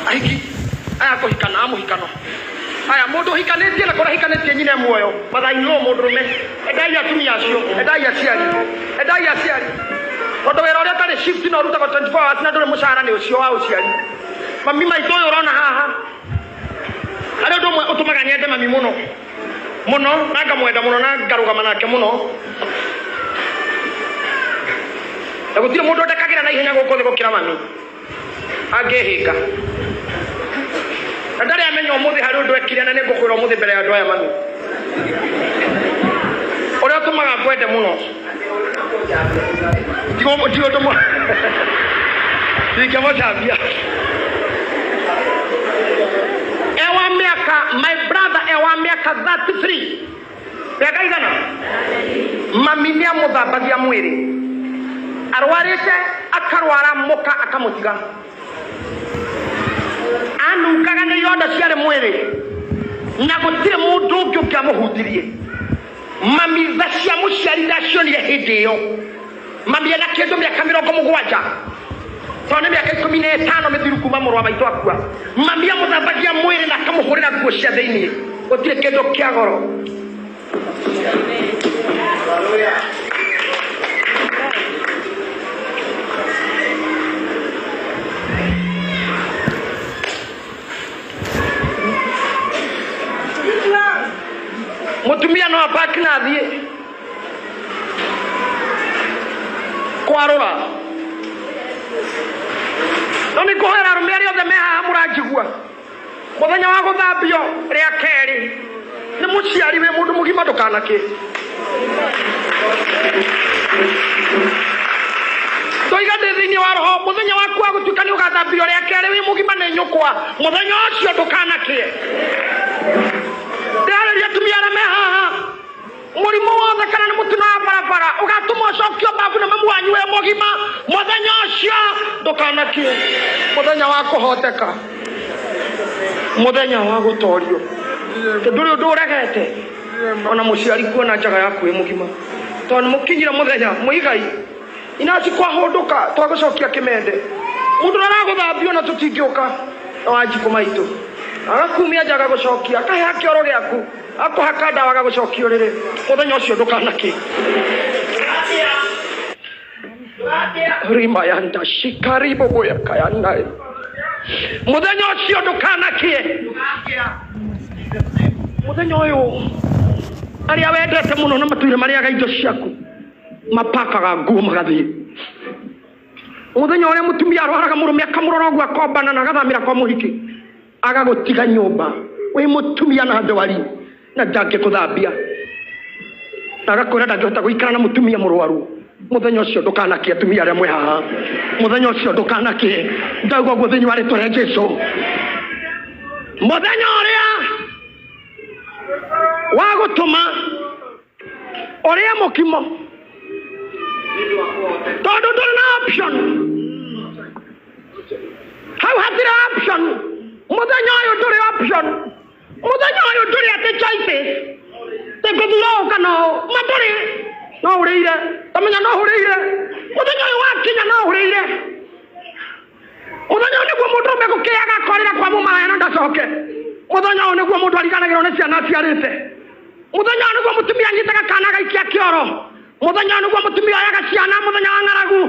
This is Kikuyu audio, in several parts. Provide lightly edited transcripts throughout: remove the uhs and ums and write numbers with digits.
Ahiki aya kũhikana a mũhikano aya mũndũ ũhikanĩtie na kũrĩa ahikanĩtie nyina e muoyo mathainĩ mũndũrũme, endai atumia acio, endai aciari, endai aciari, tondũ wĩra ũrĩa ũtarĩ shift na ũrutagwo 24 hours na ndũrĩ mũcara nĩ ũcio wa ũciari. Mami maitũ ũyũ ũrona haha, harĩ ũndũ ũmwe ũtũmaga nyende mami mũno mũno na ngamwenda mũno na ngarũgama nake mũno, na gũtirĩ mũndũ ndekagĩra na ihenya gũkũ thĩ gũkĩra mami angĩhĩnga, na ndarĩ amenya ũmũthĩ harĩ ũndũ ekire, na nĩ ngũkwĩra ũmũthĩ mbere ya andũ aya, mami, ũrĩa ũtũmaga ngwende mũno ti ũndũ ndingĩmũcambia. E wa mĩaka, my brother, e wa mĩaka 33, mĩaka igana, mami nĩ amũthambagia mwĩrĩ arwarĩte, akarwara mũka akamũtiga, anungaga nĩ ironda ciarĩ mwĩrĩ na gũtirĩ mũndũ ũngĩ ũngĩamũhutirie. Mami tha cia mũciari ndacionire hĩndĩ ĩyo. Mami ena kĩndũ mĩaka 70, tondũ nĩ mĩaka 15 mĩthiru kuma mũrũ wa maitũ akua. Mami amũthambagia mwĩrĩ na akamũhũrĩra nguo cia thĩinĩ, gũtirĩ kĩndũ kĩa goro. Mũtumia no apaki na athiĩ kwarũra, no nĩ ngũhoera arũme arĩa othe me haha mũranjigua, mũthenya wa gũthambio rĩa kerĩ nĩ mũciari wĩ mũndũ mũgima, ndũkanakĩ ndoiga ndĩ thĩinĩ wa roho. Mũthenya waku wa gũtuĩka nĩ ũgathambio rĩa kerĩ wĩ mũgima nĩ nyũkwa, mũthenya ũcio ndũkanakĩe. Ndĩrarĩria atumia arĩa me haha, mũrimũ wothe kana nĩ mũtino wa barabara ũgatũma ũcokio mbabu na mamu wanyu wĩ mũgima, mũthenya ũcio ndũkanakĩe. Mũthenya wa kũhoteka, mũthenya wa gũtorio, tondũ ndũrĩ ũndũ ũregete ona mũciari kuona njaga yaku wĩ mũgima, tondũ nĩ mũkinyire mũthenya mũigai inaci kwahũndũka twagũcokia kĩmende. Mũndũ ũrĩa aragũthambia ona tũtingĩũka na wanjikũ maitũ, agakumia nja, agagũcokia, akaheha kĩoro gĩaku, akũhaka ndawa, agagũcokia ũrĩrĩ. Mũthenya ũcio ndũkanakĩ. Rimayanda shikariboboyakayanai, mũthenya ũcio ndũkanakie. Mũthenya ũyũ arĩa wendete mũno na matũire marĩaga indo ciaku mapakaga nguo magathiĩ. Mũthenya ũrĩa mũtumia arwaraga, mũrũme akamũrora ũguo, akombana na agathamĩra kwa mũhiki, agagũtiga nyũmba wĩ mũtumia na ndwari na ndangĩkũthambia, na agakwĩra ndangĩhota gũikara na mũtumia mũrwaru. Mũthenya ũcio ndũkanakie. Atumia arĩa mwĩ haha, mũthenya ũcio ndũkanakie. Ndauga ũguo thĩinĩ wa rĩtwa rĩa Jesu. Mũthenya ũrĩa wa gũtũma ũrĩe mũkimo tondũ ndũrĩ na option, hau hatirĩ option. Mũthenya ũyũ ndũrĩ option, mũthenya ũyũ ndũrĩ atĩ choices tĩngũthura ũũ kana ũũ, ma ndũrĩ. No ũrĩire, tamenya no ũrĩire. Mũthenya ũyũ wakinya no ũrĩire. Mũthenya ũyũ nĩguo mũndũ ũrũme gũkĩaga akorĩra kwa mũmaraya na ndacoke. Mũthenya ũyũ nĩguo mũndũ ariganagĩrwo nĩ ciana aciarĩte. Mũthenya ũyũ nĩguo mũtumia anyitaga kana agaikia kĩoro. Mũthenya ũyũ nĩguo mũtumia oyaga ciana mũthenya wa ng'aragu.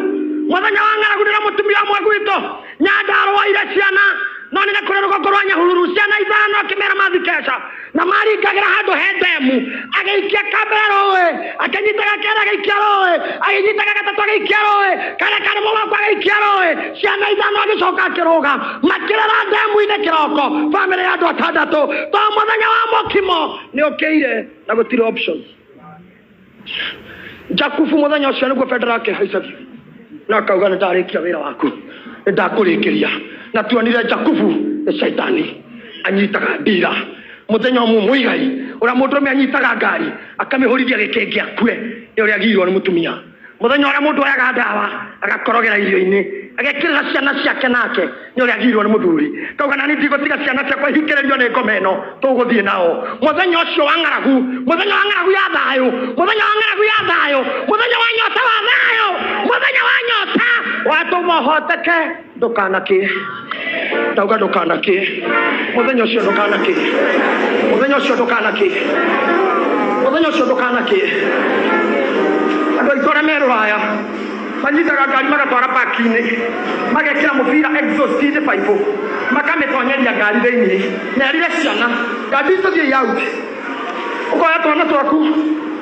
Mũthenya wa ng'aragu ndĩra mũtumia ũmwe gwitũ Nyandarũa-ire ciana no nĩ kũrĩ rũgongo rwa Nyahururu, ciana ithano, akĩmera mathi keca na maringagĩra handũ he ndemu, agĩikia kambere rũĩ, akĩnyita gakerĩ agĩikia rũĩ, agĩnyita gatatũ agĩikia rũĩ, karĩa karĩ mũgongo agĩikia rũĩ, ciana ithano. Agĩcoka akĩrũga, makĩrera ndemu-inĩ kĩroko, bamĩrĩ ya andũ atandatũ, tondũ mũthenya wa mũkimo nĩ ũkĩire na gũtirĩ options. Jakubu mũthenya ũcio nĩguo bendera yake ĩhaicagio na akauga, nĩ ndarĩkia wĩra waku, nĩ ndakũrĩkĩria. Na tuonire Jakubu nĩ caitani anyitaga ndira. Mũthenya ũmwe mũigai ũrĩa mũndũrũme anyitaga ngari akamĩhũrithia gĩkĩngĩ akue nĩ ũrĩa agirwo nĩ mũtumia. Mũthenya ũrĩa mũndũ oyaga ndawa agakorogera irio-inĩ Agekĩrĩra ciana ciake nake nĩ ũrĩa agirwo nĩ mũthuri. Kauga na niĩ ndigũtiga ciana ciakwa ihingĩrĩrio nĩ ngoma ĩno, tũgũthiĩ nao. Mũthenya ũcio wa ng'aragu, mũthenya wa ng'aragu ya thayũ, mũthenya wa ng'aragu ya thayũ, mũthenya wa nyota wa thayũ, mũthenya wa nyota watũma ũhoteke, ndũkanakĩe. Ndauga ndũkanakĩe. Mũthenya ũcio ndũkanakĩe. Mũthenya ũcio ndũkanakĩe. Mũthenya ũcio ndũkanakĩe. Andũ aitũ arĩa me rũraya manyitaga ngari magatwara parking-inĩ, magekĩra mũbira exhaust-inĩ baibũ, makamĩtonyeria ngari thĩinĩ. Merire ciana, ngari tũthiĩ out. Ũkoya twana twaku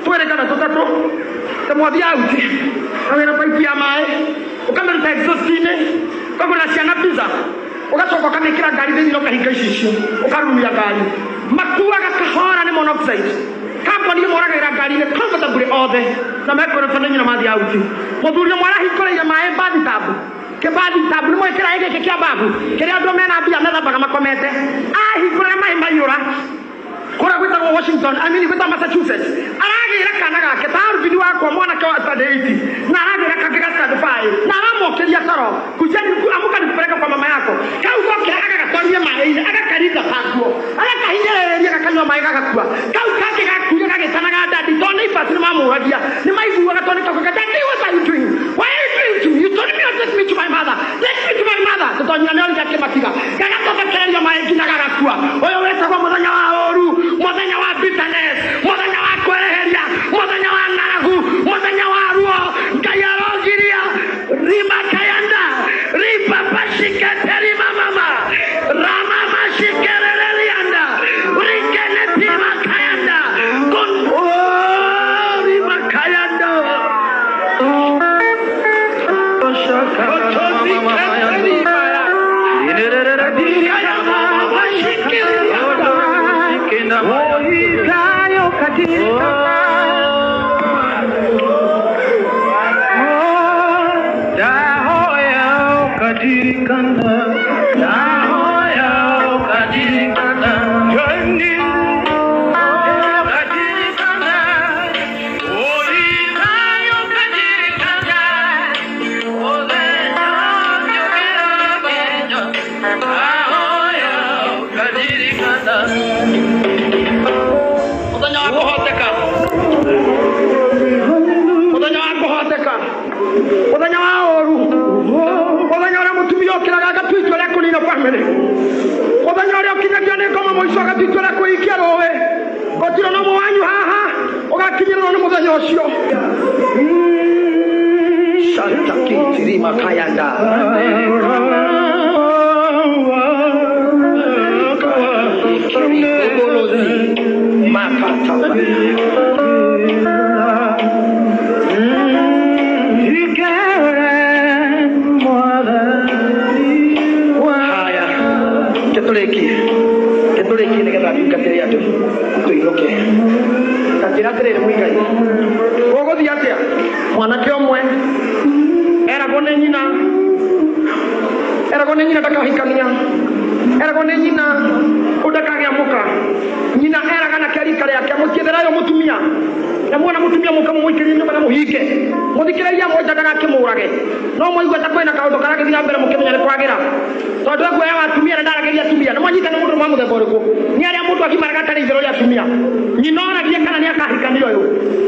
twĩrĩ kana tũtatũ, ndĩmwathiĩ out na wĩna baibũ ya maĩ, ũkamĩruta exhaust-inĩ, ũkagũrĩra ciana pizza, ũgacoka ũkamĩkĩra ngari thĩinĩ na ũkahinga icicio, ũkarurumia ngari. Makuaga kahora nĩ monoxide. Kambuni ĩmoragĩra ngari-inĩ comfortably othe na mekwĩrwo nĩ nyina mathiĩ out. Mũthuri ũmwe arahingũrĩire maĩ bathtub. Kĩbathtub nĩ mũĩ kĩraĩ gĩkĩ kĩa babu kĩrĩa andũ mena mbia methambaga makomete. Ahingũrĩra maĩ maiyũra kũrĩa gwĩtagwo Washington, I mean gwĩtagwo Massachusetts. Aragĩra kana gake ta Alvin wakwa mwanake wa standard 8 na aragĩra kangĩ ga standard 5 na aramokĩria toro kujeni amuka nikupeleka kwa mama yako. Kau gokĩra agagatoria maĩ-inĩ agakaringa takuo agakahinyĩrĩria gakanyua maĩ gagakua. Kau kangĩ gakuire gagĩtanaga daddy tondũ neighbors nĩ mamũragia nĩ maiguaga tondũ nĩ kaugaga daddy what are you doing? Why are you doing to me? You told me to take me to my mother. Take me to my mother. Tondũ nyina nĩ orire akĩmatiga. Gagatobekereria maĩ nginya gagakua. Ũyũ wĩtagwo mũthenya wa ũru, mũthenya wa bitterness, mũthenya wa kwereheria, mũthenya wa ng'aragu, mũthenya wa ruo. Ngai arogiria rimakayanda ripapashiketerima mama ramamashikerererianda rikenetima-kayanda kun oh rimakayanda Mũthenya wa kũhoteka, mũthenya wa kũhoteka, mũthenya wa ũru, mũthenya ũrĩa mũtumia ũkĩraga agatua itua rĩa kũnina family, mũthenya ũrĩa ũkinyagia nĩ ngoma mũico agatua itua rĩa kwĩikia rũĩ. Gũtirĩ na ũmwe wanyu haha ũgakinyĩrĩrwo nĩ mũthenya ũcio. Shanta kitirima kayanda Ikiribobolozi makata. Haya, tũtũrĩkie tũtũrĩkie nĩgetha ndungatĩre andũ tũinũke. Ta njĩra atĩrĩrĩ mũigai, ũgũthiĩ atĩa? Mwanake ũmwe eragwo nĩ nyina, eragwo nĩ nyina ndakahikania, eragwo nĩ nyina ũndakagĩa mũka. Nyina eraga nake rika rĩake mũtietherayo mũtumia na muona mũtumia mũka mũmũikĩrie nyũmba na mũhinge mũthikĩrĩria mũnja ndagakĩmũrage no mũigue ta kwĩna kaũndũ karagĩthiĩ na mbere mũkĩmenya nĩ kwagĩra tondũ eguoya wa atumia na ndaragĩria atumia na mwanyita nĩ mũndũ wa mũthemba ũrĩkũ nĩ arĩa mũndũ agimaraga atarĩ itherũ rĩa atumia. Nyina oragie kana nĩ akahikania ũyũ.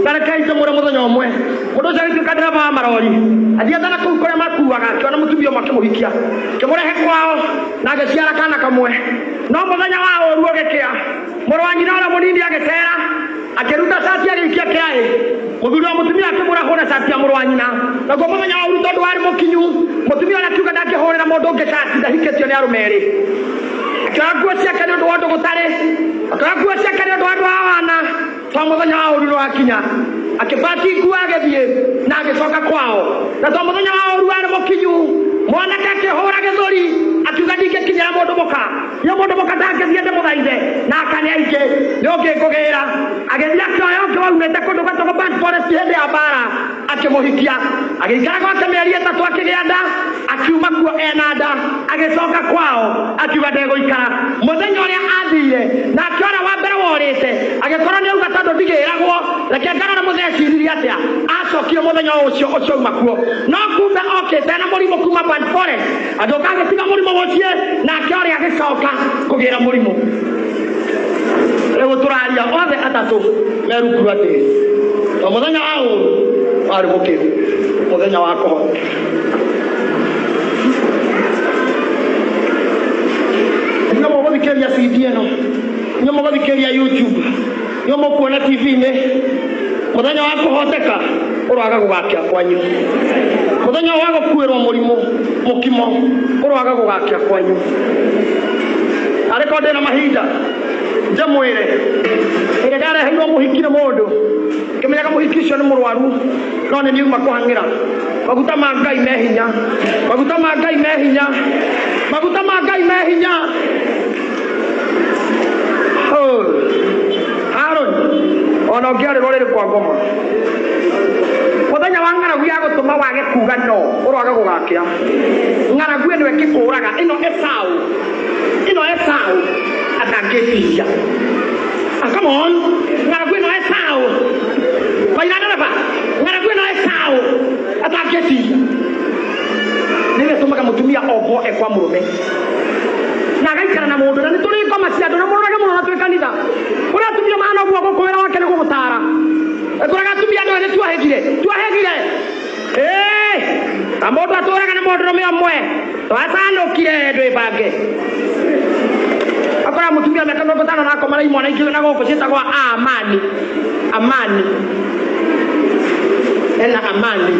Ta rekei ndĩmwĩre mũthenya ũmwe mũndũ ũcio agĩtuĩka ndereba wa marori athiĩte na kũu kũrĩa makuaga akĩona mũtumia ũmwe akĩmũhikia akĩmũrehe kwao na agĩciara kana kamwe. No mũthenya wa ũru ũgĩkĩa mũrũ wa nyina ũrĩa mũnini agĩcera akĩruta cati agĩikia kĩraĩ. Mũthuri wa mũtumia akĩmwĩra hũra cati ya mũrũ wa nyina. Naguo mũthenya wa ũru tondũ warĩ mũkinyu mũtumia ũrĩa akiuga ndangĩhũrĩra mũndũ ũngĩ cati ndahikĩtio nĩ arũme erĩ. Akĩoya nguo ciake nĩ ũndũ wa ũndũ gũtarĩ, akĩoya nguo ciake nĩ ũndũ wa andũ a wana. To mũthenya wa ũru nĩwakinya akĩbati nguo agĩthiĩ na agĩcoka kwao. Na to mũthenya wa ũru warĩ mũkinyu mwanake akĩhũra gĩthũri akiuga ndingĩkinyĩra mũndũ mũka nĩ mũndũ mũka ndangĩthiĩ ndĩmũthaithe na aka nĩ aingĩ nĩ ũngĩ ngũgĩra. Agĩthiĩ akĩoya ũngĩ waumĩte kũndũ gwetagwo Burnt Forest hĩndĩ ya mbara akĩmũhikia agĩikara gwake mĩeri ĩtatũ akĩgĩa nda akiuma kuo ena nda agĩcoka kwao akiuga ndegũikara. Mũthenya ũrĩa athire na akĩona wa mbere worĩte agĩkorwo nĩ auga tondũ ndigĩragwo Reke ngarora mũtheciririe atĩa acokire mũthenya ũcio ũcio uma kuo. No kumbe okĩte na mũrimũ kuma Bad Forest, agĩũka agĩtiga mũrimũ mũciĩ, nake ũrĩa agĩcoka kũgĩra mũrimũ. Rĩu tũraria othe atatũ me rungu rwa tĩri. To mũthenya wa ũũru warĩ mũkĩru, mũthenya wa kũhota. Inyuĩ mũgũthikĩrĩria CD ĩno, inyuĩ mũgũthikĩrĩria YouTube, inyuĩ mũkuona TV-inĩ, mũthenya wa kũhoteka ũroaga gũgakĩa kwanyu. Mũthenya wa gũkuĩrwo mũrimũ mũkimo ũroaga gũgakĩa kwanyu. Arĩ korwo ndĩna mahinda njamwĩre ĩrĩa ndareheirwo mũhiki nĩ mũndũ, ngĩmenyaga mũhiki ũcio nĩ mũrwaru, no nĩ niuma kũhang'ĩra. Maguta ma Ngai me hinya, maguta ma Ngai me hinya, maguta ma Ngai me hinya. Harũni ona ũngĩarĩrwo rĩrĩ kwa ngoma, mũthenya wa ng'aragu ya gũtũma wage kuga no ũroaga gũgakĩa. Ng'aragu ĩno ĩkĩkũraga, ĩno Esau, ĩno Esau atangĩtiria. Ah, come on, ng'aragu ĩno Esau maina ndereba, ng'aragu ĩno Esau atangĩtiria. Nĩyo ĩtũmaga mũtumia ombwo e kwa mũrũme na agaikara na mũndũ, na nĩ tũrĩ ngoma cia andũ, na mũrorage mũno na twĩ kanitha. Kũrĩa atumia mahana ũguo gũkũ wĩra wake nĩ gũgũtara. Kũrĩa atumia andũ nĩ tuahĩgire, tuahĩgire. Na mũndũ atũraga na mũndũrũme ũmwe, twacanũkire ndwĩbange. Akora mũtumia mĩaka 50 na akoma na imwana ingĩ na gũkũ ciĩtagwo Amani. Amani. Ena Amani.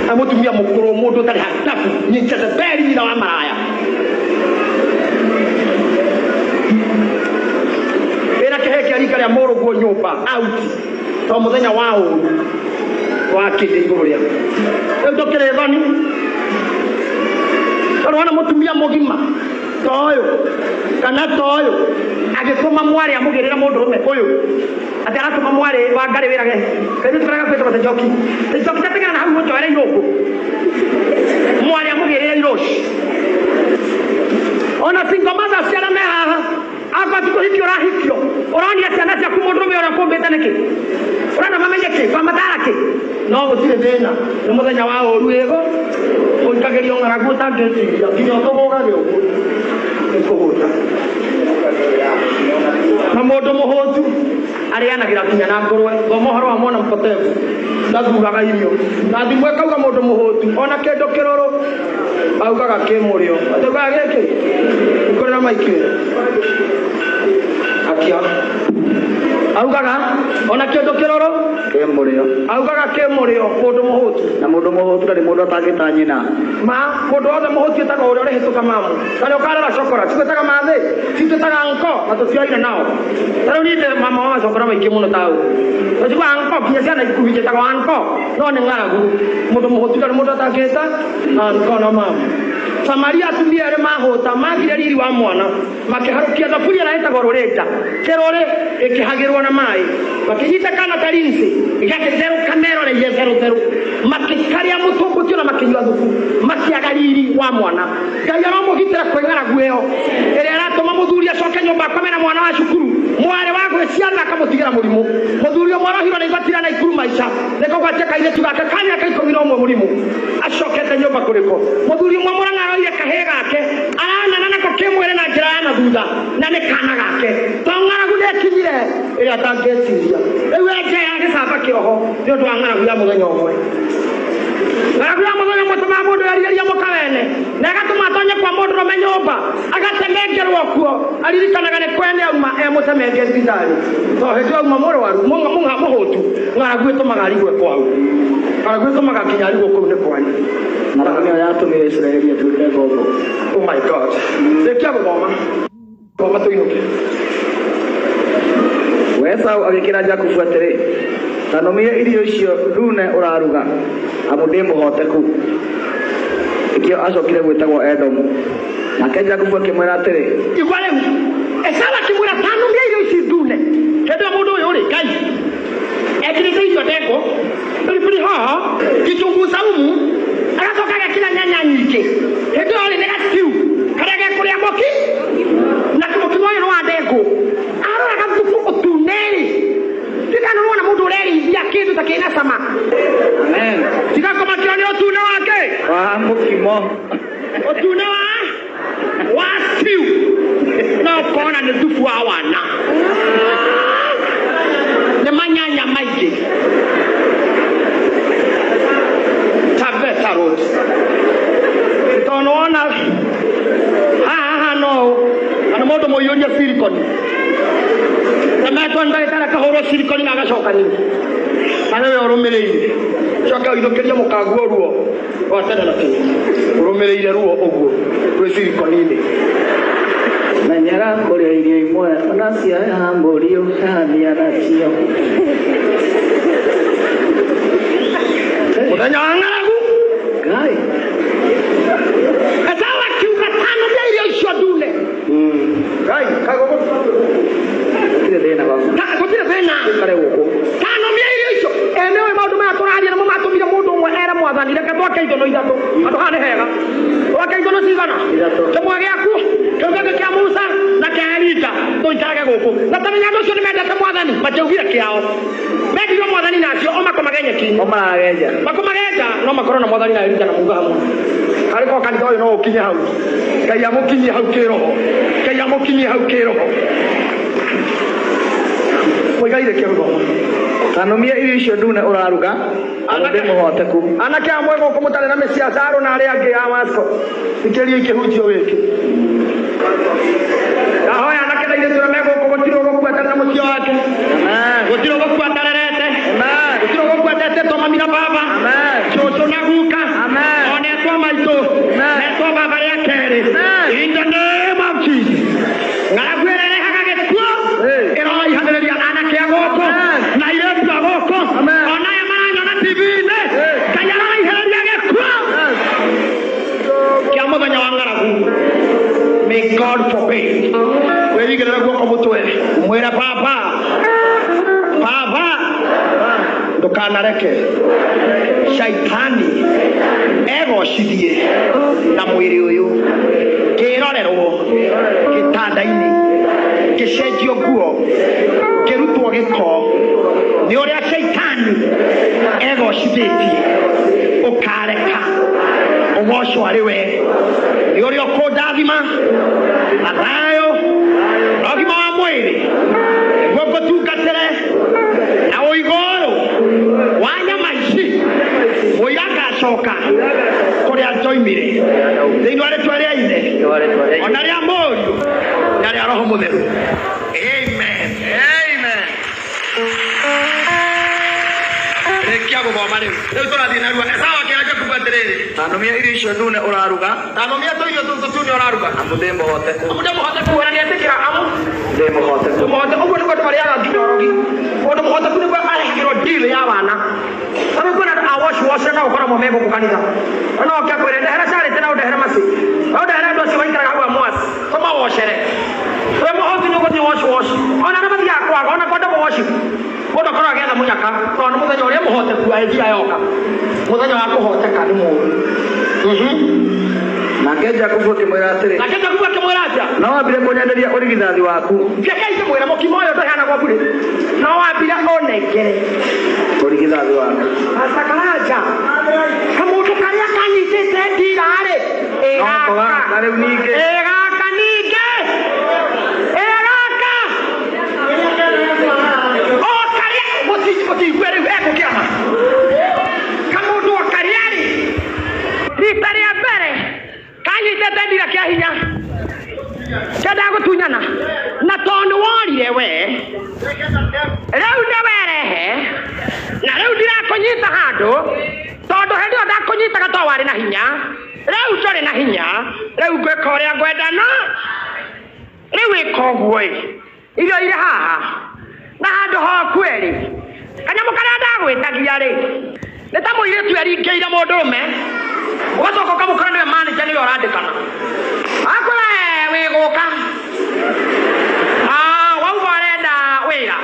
Na mũtumia mũkũrũ, mũndũ ũtarĩ hatabu, nĩ Jezebeli nyina wa maraya. Wĩna kĩhĩ kĩa rika rĩa mũrũguo nyũmba out, to mũthenya wa ũũru wakĩte igũrũ rĩaku. Rĩu tũkĩrĩ thoni. Tondũ wona mũtumia mũgima ta ũyũ kana ta ũyũ agĩtũma mwarĩ amũgĩrĩre mũndũrũme ũyũ, atĩ aratũma mwarĩ wa Ngarĩ wĩrage kaitũ tũraga kwĩtagwo ta njoki, njoki tatigana na hau ũnjoere irũngũ, mwarĩ amũgĩrĩre irũci. Ona single mothers arĩa me haha, akorwo ti kũhikio ũrahikio, ũronia ciana ciaku mũndũrũme ũrĩa ũkũmbĩte nĩkĩ? Ũrenda mamenye kĩ? Kwamatara kĩ? No gũtirĩ thĩna, nĩ mũthenya wa ũũru ĩgo ũikagĩrio ng'aragu ũtangĩtiria nginya ũtũgũgage ũguo nĩ kũhũta. Na mũndũ mũhũtu arĩanagĩra nginya na ngũrwe. Thoma ũhoro wa mwana mũpotevu, ndathuraga irio. Na thimũ ĩkauga mũndũ mũhũtu ona kĩndũ kĩrũrũ augaga kĩ mũrĩo. Ataugaga gĩkĩ ikorera maiki akia augaga ona kĩndũ kĩrũrũ kĩ mũrĩo, augaga kĩ mũrĩo. Mũndũ mũhũtu na mũndũ mũhũtu ndarĩ mũndũ atangĩta nyina. Ma mũndũ wothe mũhũtu ĩtagwo ũrĩa ũrĩhĩtũka mamu. Ta rĩu ũkarora cokora cigwĩtaga mathĩ, citwĩtaga nko na tũtioire nao. Ta rĩu niĩ ndĩ mama wa macokora maingĩ mũno ta ũũ. Tũcigua nko nginya ciana ikuhi njĩtagwo nko, no nĩ ng'aragu. Mũndũ mũhũtu ndarĩ mũndũ atangĩta nko na mamu. Samaria atumia erĩ mahũta magire riri wa mwana, makĩharũkia thaburia ĩrĩa ĩtagwo rũrĩnda kĩrũrĩ, ĩkĩhagĩrwo na maĩ, makĩnyita kana ta rinsi gagĩtherũka meroreirie therũtherũ, makĩkarĩa mũtũngũtio na makĩnyua thubu, makĩaga riri wa mwana. Ngai aromũgitĩra kwĩ ng'aragu ĩyo ĩrĩa ĩratũma mũthuri acoke nyũmba akome na mwana wa cukuru, mwarĩ wa gwĩciara akamũtigĩra mũrimũ. Mũthuri ũmwe arohirwo nĩ igoti rĩa Naikuru maica nĩ kũgwatia kairĩtu gake ka mĩaka 11 mũrimũ, acokete nyũmba kũrĩko. Mũthuri ũmwe Mũrang'a aroire kahĩĩ gake aranana nako kĩmwĩrĩ na njĩra ya na thutha, na nĩ kana gake. To ng'aragu ndĩkinyire ĩrĩa atangĩciria. Rĩu enjera gĩcamba kĩoho nĩ ũndũ wa ng'aragu ya mũthenya ũmwe. Ng'aragu ya mũthenya ũmwe ĩtũmaga mũndũ erirĩrie mũka wene, na ĩgatũma atonye kwa mũndũrũme nyũmba agatemengerwo kuo, aririkanaga nĩ kwene auma e mũtemenge thibitarĩ. To hĩndĩ ĩyo auma mũrwaru, mũhũtu, ng'aragu ĩtũmaga arigwe kwao. Ng'aragu ĩtũmaga nginya arigwo kũu nĩ kwanyu. Ng'aragu nĩyo yatũmire Isiraeli atuĩke ngombo. Oh my God. Rĩkia gũthoma. Thoma tũinũke. We Esau agĩkĩra Jakubu atĩrĩ, ta nũmie irio icio ndune ũraruga, amu ndĩ mũhoteku. Nĩkĩo acokire gwĩtagwo Edomu. Nake Jakubu akĩmwĩra atĩrĩ, Igua rĩu. Esau akĩmwĩra, ta nũmie irio ici ndune. Hĩndĩ ĩyo mũndũ ũyũ rĩ, Ngai, ekĩrĩte irio ndengũ, pilipili hoho, kitunguu saumu, agacoka agekĩra nyanya nyingĩ. Hĩndĩ ĩyo rĩ, nĩ gaciu karĩa gekũrĩa mũki, na mũkimo ũyũ nĩ wa ndengũ. Arora gathubu ũtune rĩ, ndirikana Ũkona nĩ thubu wa wana. Nĩ manyanya maingĩ. Taveta Road. Tondũ wona haha no kana mũndũ mũiyũrie silicone. Temetwo nĩ ndagĩtarĩ akahũrwo silicone na agacoka ningĩ. Na nĩwe ũrũmĩrĩire. Coka ũithũkĩrie mũkanguo ruo rwa tene na tene. Ũrũmĩrĩire ruo ũguo rwĩ silicone-inĩ. Menyera kũrĩa irio imwe ona ciaheha mbũri ũkahania nacio. Mũthenya wa ng'aragu. Ngai. Esau akiuga tanomia irio icio ndune. Ngai, kagogo Gũtirĩ thĩna baba. Gũtirĩ thĩna. Kare gũkũ. Tanomia irio icio. Enyewe maũndũ maya tũraria nĩmo matũmire mũndũ ũmwe ere mwathani reke twake ithono ithatũ. Handũ haha nĩ hega. Twake ithono cigana? Ithatũ. Kĩmwe gĩaku, kĩu kĩngĩ kĩa Musa na kĩa Elija. Tũikarage gũkũ. Na tamenya andũ acio nĩmendete mwathani, matiaugire kĩao. Mendire mwathani nacio o makomage nyeki-inĩ. O maragenja. Makomagenja no makorwo na mwathani na Elija na muuga hamwe. Arĩ kwa kanitha ũyũ no ũkinye hau. Ngai amũkinyie hau kĩroho. Ngai amũkinyie hau kĩroho. Mũigaire kĩroho. Tanũmia irio icio ndune ũraruga amu ndĩ mũhoteku. Anake amwe gũkũ mũtarĩ na mĩciĩ acarũ na arĩa angĩ a Wasco. Thikĩrĩria ikĩhunjio gĩkĩ. Ndahoya anake na airĩtu arĩa me gũkũ gũtirĩ ũgũkua atarĩ na mũciĩ wake. Amen. Gũtirĩ ũgũkua atarerete. Amen. Gũtirĩ ũgũkua atetĩtwo mami na baba. Amen. Cũcũ na guka. Amen. Ona etwo maitũ. Amen. Na etwo baba rĩa kerĩ. Amen. In the name of Jesus. Ng'aragu ĩrĩa ĩrehaga gĩkuũ Hey. ĩroraihanĩrĩria na anake a gũkũ Amen. na airĩtu a gũkũ. Amen. Ona aya maranyona TV-inĩ. Hey. Ngai aroraihanĩrĩria gĩkuũ kĩa mũthenya wa ng'aragu. May God forbid. Wĩigĩrĩre guoko mũtwe mwĩre baba, baba, ndũkanareke shaitani egocithie na mwĩrĩ ũyũ ngĩrorerwo gĩtanda-inĩ ngĩcenjio nguo ngĩrutwo gĩko nĩ ũrĩa shaitani egocithĩtie ũkareka ũgocwo arĩ we nĩ ũrĩa ũkũndathima na thayũ na ũgima wa mwĩrĩ nĩguo ngũtungatĩre na ũigo ũyũ wa nyama ici mũira ngacoka kũrĩa njoimire thĩinĩ wa rĩtwa rĩa ithe ona rĩa mũriũ na rĩa roho mũtheru. Amen. Amen. Rĩkia gũthoma rĩu. Rĩu tũrathiĩ narua. Esau akĩra Jakubu atĩrĩrĩ, Tanũmia irio icio ndune ũraruga tanomia tũirio tũu tũtune ũraruga. amu ndĩ mũhoteku. Amu ndĩ mũhoteku na nĩetĩkĩra amu Ndĩ mũhoteku. Mũhote ũguo nĩguo andũ marĩaga nginya ũrogi. Mũndũ mũhoteku nĩguo arehagĩrwo deal ya wana. Tarĩu kwĩna andũ a wash wash no ũkoragwo me gũkũ kanitha. Na no oke akwĩre ndehere charity na ũndehere maci. Na ũndehere andũ acio maikaraga hau a mwasi. Tũmawocere. Wĩ mũhoti nĩ ũgũthiĩ wash wash. Ona arĩa mathiaga kwaga ona kwenda mũwaci. Mũndũ akoragwo agĩetha mũnyaka tondũ nĩ mũthenya ũrĩa mũhoteku agĩthiaga yoka. Mũthenya wa kũhoteka nĩ mũũru. Nake Jakubu akĩmwĩra atĩrĩ, Nake Jakubu akĩmwĩra atĩa? no wambire kũnyenderia ũrigithathi waku. Reke ingĩmwĩra mũkimo ũyũ ndũheanagwo burĩ. No wambire ũnengere Ũrigithathi waku. Asakaranja kamũndũ karĩa kanyitĩte ndira-rĩ No kũgaka rĩu ningĩ. ĩgaka ningĩ ĩgaka o karĩa mũtigue rĩu egũkĩama kamũndũ o karĩa rĩ rita rĩa mbere kanyitĩte ndira kĩa hinya kĩendaga gũtunyana na tondũ nĩ worire we rĩu nĩ werehe na rĩu ndirakũnyita handũ tondũ hĩndĩ ĩyo ndakũnyitaga to warĩ na hinya rĩu ndũrĩ na hinya rĩu ngwĩka ũrĩa ngwenda no rĩu ĩka ũguo ĩ irio irĩ haha na handũ hoku ĩrĩ kanyamũ karĩa ndagwĩtagia rĩ nĩ ta mũirĩtu eringĩire mũndũrũme ũgacoka ũkamũkora nĩwe manager nĩwe ũrandĩkana akwĩra wĩ gũka wauga ũrenda wĩra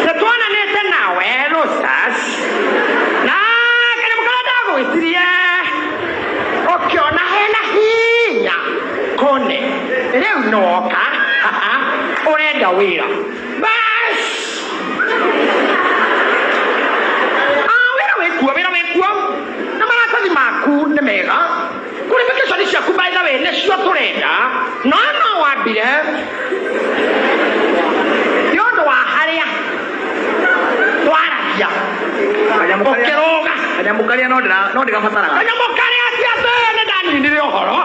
nĩ tuonanĩte nawe Rosas na kanyamũ karĩa ndagwĩtirie ũkĩona hena hinya kũne rĩu nĩwoka ũrenda wĩra bas wĩra wĩkuo wĩra wĩkuo na maratathi maku nĩ mega qualification ciaku by the way nĩcio tũrenda no no wambe Wambire nĩ ũndũ wa harĩa twaragia. Kanyamũ karĩa- Ũkĩrũga. Kanyamũ karĩa no ndĩgabataraga. Kanyamũ karĩa ti atĩ nĩ ndaninire ũhoro.